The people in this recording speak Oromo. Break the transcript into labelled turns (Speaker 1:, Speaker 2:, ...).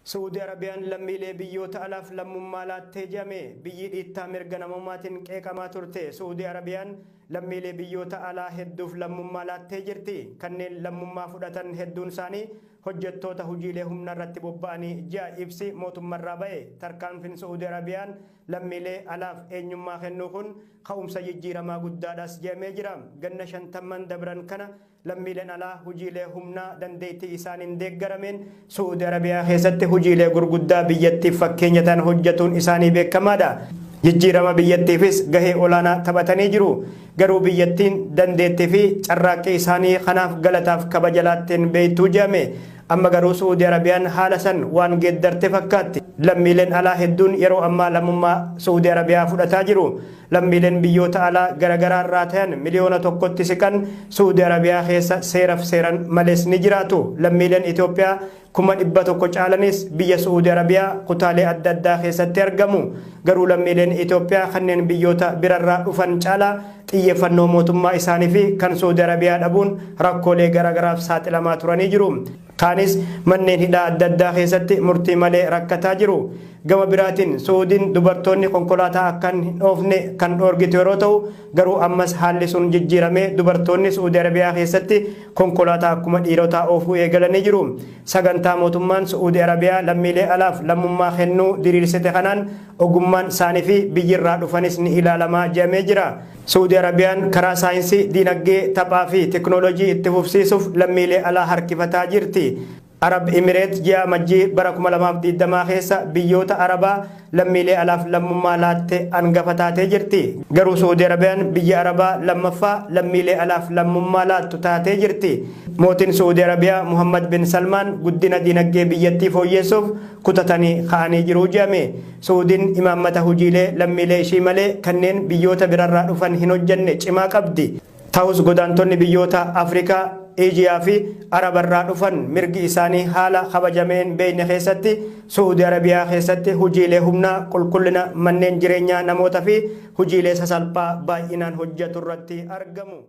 Speaker 1: Suudi Arabiyaan lammiilee biyyoota alaaf lammummaa laattee jedhame. Biyyi dhiittaa mirga namummaatiin qeeqamaa turte Suudi Arabiyaan lammiilee biyyoota alaa hedduuf lammummaa laattee jirti. Kanneen lammummaa fudhatan hedduun isaanii hojjettoota hojiilee humna irratti bobba'anii ji'a ibsi mootummarraa ba'e. Tarkaanfiin Suudi Arabiyaan lammiilee alaaf eenyummaa kennuu kun ka'umsa jijjiiramaa guddaadhaas jedhamee jira. Ganna 50 dabran kana lammiileen alaa hojiilee humnaa dandeettii isaaniin deeggarameen Suudi Arabiyaa keessatti hojiilee gurguddaa biyyattiif fakkeenya ta'an hojjetuun isaanii beekamaadha. Jijjiirama biyyattiifis gahee olaanaa taphatanii jiru. Garuu biyyattiin dandeettii fi carraaqqii isaanii kanaaf galataaf kabaja laatteen beektuu jedhame. Amma garuu Suudi Arabiyaan haala san waan geeddarte fakkaatti. Lammiileen alaa hedduun yeroo ammaa lammummaa Suudi Arabiyaa fudhataa jiru. Lammiileen biyyoota alaa garaagaraa irraa ta'an 1 miliyoonatti siqan Suudi Arabiyaa keessa seeraaf seeran malees ni jiraatu. Lammiileen Itoophiyaa 100,000 caalanis biyya Suudi Arabiyaa kutaalee adda addaa keessatti argamu. Garuu lammiileen Itoophiyaa kanneen biyyoota birarraa dhufan caalaa xiyyeeffannoo mootummaa isaanii fi kan Suudi Arabiyaa dhabuun rakkoolee garaagaraaf saaxilamaa turanii jiru. Kaanis manneen hidhaa adda addaa keessatti murtii malee rakkataa jiru. Gama biraatiin Suudiin dubartoonni konkolaataa akka hin oofne kan dhoorgitu yeroo ta'u, garuu ammas haalli sun jijjiiramee dubartoonni Suudi Arabiyaa keessatti konkolaataa akkuma dhiirotaa oofuu eegalanii jiru. Sagantaa mootummaan Suudi Arabiyaa lammiilee alaaf lammummaa kennuu diriirsite kanaan ogummaan isaanii fi biyyirraa dhufanis ni ilaalamaa jedhamee jira. Suudi Arabiyaan karaa saayinsii, diinagdee, taphaa fi teknoolojii itti fufsiisuuf lammiilee alaa harkifataa jirti. Arab Imireet ji'a Amajjii bara 2020 keessa biyyoota Arabaa lammiilee alaaf lammummaa laatte hangafa taatee jirti. Garuu Suudi Arabiyaan biyya Arabaa lammaffaa lammiilee alaaf lammummaa laattu taatee jirti. Mootiin Suudi Arabiyaa Muhammad bin Salmaan guddina diinagdee biyyattii fooyyessuuf kutatanii ka'anii jiru jedhame. Suudiin imaammata hojiilee lammiilee ishii malee kanneen biyyoota birarraa dhufan hin hojjenne cimaa qabdi. Ta'us godaantonni biyyoota Afrikaa, Eejiyaa fi Arabarraa dhufan mirgi isaanii haala kabajameen beekne keessatti Suudi Arabiyaa keessatti hojiilee humnaa, qulqullina manneen jireenyaa namoota fi hojiilee sasalphaa baay'inaan hojjetu irratti argamu.